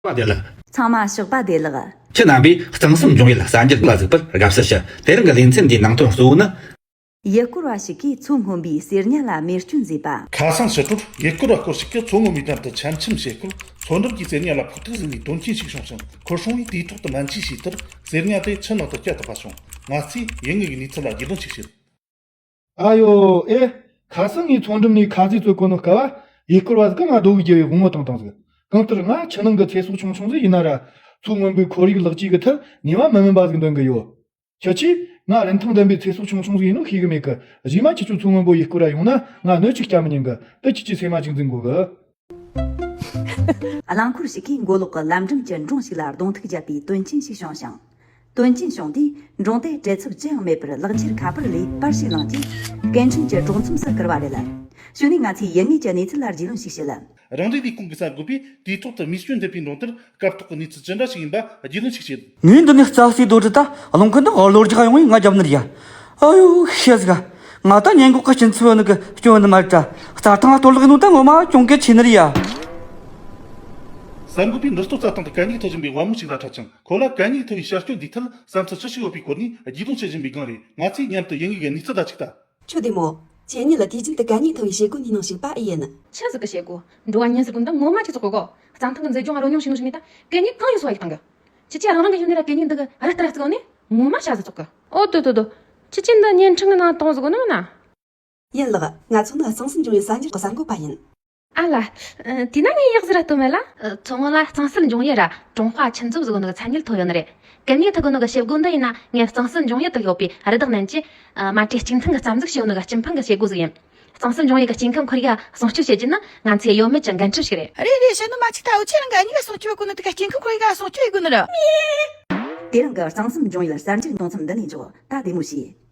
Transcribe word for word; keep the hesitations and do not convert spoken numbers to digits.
པ་བདེ་ལེགས། ཚང་མ་ཞོགས་པ་བདེ་ལེགས། ཁྱེད་རྣམ་པས་གཙང་གསུམ་འབྱུང་ཡུལ་གསར་འགྱུར་ལ་གཟིགས་པར་དགའ་བསུ་ཞུ། དེ་རིང་གི་ལེ་ཚན་འདིའི་ནང་དོན་གཙོ་བོ་ནི། ཡུལ་སྐོར་བ་ཞིག་གིས་མཚོ་སྔོན་པོའི་གསེར་ཉ་ལ་རྨས་སྐྱོན་བཟོས་པ། ཁ་སང་ཕྱི་དྲོར་ཡུལ་སྐོར་བ་སྐོར་ཞིག་གིས་མཚོ་སྔོན་པོའི་འགྲམ་དུ་འཆམ་འཆམ་བྱེད་སྐབས། མཚོ་འགྲམ་གྱི་གསེར་ཉ་ལ་ཕོག་ཐུག་བཟོས་ནས་དོན་རྐྱེན་ཞིག་བྱུང་ཞིང་། ཁོ་སྲུང་བས་དུས་ཐོག་ཏུ་སྨན་བཅོས་བྱས་མཐར། གསེར་ཉ་དེ་ཆུ་ནང་དུ་བསྐྱལ་ཐུབ་པ་བྱུང་། ང་ཚོས་ཡུལ་དངོས་ཀྱི་གནས་ཚུལ་ལ་རྒྱུས་ལོན་ཞིག་བྱེད། ཨ་ཡོ། ཨེ། ཁ་སང་ངས་མཚོ་འགྲམ་ནས་ཁ་ཟས་བཙལ་གོ་ནོ་སྐབས། ཡུལ་སྐོར་བ་ཟིག་གིས་ང་རྡོ་གིས་བརྒྱབ་པའི་དབང་བོ་བཏང་བཏང་ཟིག། གང་ལྟར་ང་ཆུ་ནང་གི་ཚེ་སྲོག་ཆུང་ཆུང་ཟིག་ཡིན་ན་ར། མཚོ་སྔོན་པོའི་ཁོར་ཡུག་ལེགས་བཅོས་ཀྱི་ཐད་ནུས་པ་མི་དམན་པ་ཟིག་འདོན་གི་ཡོད། ཁྱེད་ཀྱིས་ང་རིན་ཐང་ལྡན་པའི་ཚེ་སྲོག་ཆུང་ཆུང་ཟིག་ཡིན་ནོ་ཤེས་གི་མེད་གི། རྗེས་མ་ཁྱེད་ཚོ་མཚོ་སྔོན་པོ་ཡུལ་སྐོར་ར་ཡོང་ན་ང་སྣོད་ཅིག་བསྐྱལ་མི་ཉན་གི། དེ་ཁྱེད་ཀྱི་སེམས་མ་ཅིག་འཛིན་དགོས་གི། རླངས་འཁོར་ཞིག་གིས་མགོ་ལོག་གི་ལམ་འགྲམ་གྱི་འབྲོང་ཞིག་ལ་རྡུང་ཐུག་བརྒྱབ་པའི་དོན་རྐྱེན་ཞིག་བྱུང་ཞིང་། དོན་རྐྱེན་བྱུང་དུས་འབྲོང་དེ་བྲེལ་འཚུབ་ཅི་ཡང་མེད་པར་ལག་ཁྱེར་ཁ་པར་ལས་པར་ཞིག་བླངས་རྗེས། སྐད་འཕྲིན་གྱི་གྲོགས་མཚམས་སུ་བསྐུར་བ་རེད། གཞུག་ནས་ང་ཚོས་ཡུལ་དངོས་ཀྱི་གནས་ཚུལ་ལ་རྒྱུས་ལོན་ཞིག་བྱེད། རང་རེའི་ལས་ཁུངས་ཀྱི་གསར་འགོད་པས་དུས་ཐོག་ཏུ་རྨས་སྐྱོན་ཐེབས་པའི་འབྲོང་དེར་སྐབས་ཐོག་གི་གནས་ཚུལ་ཅི་འདྲ་ཞིག་ཡིན་པ་རྒྱུས་ལོན་ཞིག་བྱེད། ངས་འདི་ནས་རྩྭ་སའི་རྡོ་རི་ད་རླངས་འཁོར་འདི་གློ་རྒྱག་ཡོང་བས་ང་རྒྱབ་ནི་རེད་ཡ། ཨ་ཡོ་ཤེས་ཟིག། ང་ད་ཉེན་འགོག་གི་སྤྱི་ཚོགས་ནི་གི་སྐྱོན་ནི་མ་རེད་དྲ། རྩྭ་ཐང་ལ་གཏོར་བརླག་ནོ་ད་ངོ་མ་གྱོང་གུད་ཆེ་ནི་རེད་ཡ། གསར་འགོད་པས་འབྲི་སྟོད་རྩྭ་ཐང་དུ་གད་སྙིགས་ཐོན་བཞིན་པའི་དབང་མོ་ཞིག་ལ་འཕྲད་ཅིང་། ཁོ་ལ་གད་སྙིགས་ཐོན་པའི་བཤད་སྤྱོད་འདིའི་ཐད་བསམ་ཚུལ་ཅི་ཞིག་ཡོད་པའི་སྐོར་ནས་རྒྱུས་ལོན་བྱེད་བཞིན་པའི་སྒང་རེད། ང་ཚོས་མཉམ་དུ་ཡུལ་དངོས་ཀྱི་གནས་ཚུལ་ལ་གཅིག་ལྟ། ཁྱོད་བདེ་མོ། ཁྱེད་གཉིས་ལ་དུས་རྒྱུན་དུ་གད་སྙིགས་ཐོན་པའི་བྱེད་སྒོ་གཉིས་ནང་ཞུགས་པ་ཨེ་ཡིན། ཆི་ཟིག་གི་བྱེད་སྒོ། འགྲོ་བ་མྱི་ཟིག་གི་འདི་ངོ་མ་ཁྱི་ཚོགས་གི་གོ། གཙང་ཐང་གི་མཛེས་ལྗོངས་རོལ་མྱོང་བྱེད་ནོ་ཞིག་ནས་ད་གད་སྙིགས་གང་ཡིན་སོ་ཡིག་བཏང་གི། ཁྱེད་ཀྱིས་རང་རང་གི་ཡུལ་ནས་ར་གད་སྙིགས་འདི་གི་ར་ལྟར་བརྩིགས་ནས་ངོ་མ་ཤ་ཟིག་བཙོག་གི། ཨོ་དོ་དོ་དོ། ཁྱེད་ཀྱིས་འདི་བརྙན་འཕྲིན་གི་ནང་བཏང་ཟིག་གོ་ནི་མིན་ན། ཡིན་ལགས། ང་ཚོ་ནི་གཙང་སེལ་འབྱུང་བའི་གསར་འགྱུར་གྱི་གསར་འགོད་པ་ཡིན། ཨ་ལ། ཨ། དེས་ན་ངས་ཡག་ཟིག་ར་སྟོན་མེད་ལ། ཨ། མཚོ་སྔོན་ལ་གཙང་སེལ་འབྱུང་ཡུལ་ར་གྲོང་པ་ཆུ་མཛོད་ཟེར་གོ་ནོ་གི་མཚན་སྙན་ཐོབ་ཡོད་ནི་རེད། གད་སྙིགས་ཐུག་གོ་ནོ་གི་བྱེད་སྒོ་འདི་ཡིན་ན་ངས་གཙང་སེལ་འབྱུང་ཡུལ་དུ་ཡོད་པའི་རི་དྭགས་རྣམས་ཀྱིས། ཨ། མ་གྲོས་གཅིག་མཐུན་གྱིས་རྩ་འཛུགས་བྱས་ཡོད་ནོ་གི་སྤྱི་ཕན་གྱི་བྱེད་སྒོ་ཟིག་ཡིན། གཙང་སེལ་འབྱུང་ཡུལ་གྱི་སྐྱེ་ཁམས་ཁོར་ཡུག་སྲུང་སྐྱོབ་བྱེད་རྒྱུ་ནི་ང་ཚོའི་གཡོ་མེད་ཀྱི་འགན་འཁྲི་ཞིག་རེད། རེད་རེད། བཤད་ནོ་མ་གཅིག་ལྟ་བུ། ཁྱེད་རང་གད་སྙིགས་སྲུང་སྐྱོབ་གོ་ནོ་དེ་ག་སྐྱེ་ཁམས་ཁོར་ཡུག་སྲུང་སྐྱོབ་ཡེད་གོ་ནི་རེད། དེ་རིང་གི་གཙང་སེལ་འབྱུང་ཡུལ་གསར་འགྱུར་མདོ་མཚམས་འདི་ནས་འཇོག། ད་བདེ་མོ་བྱོས།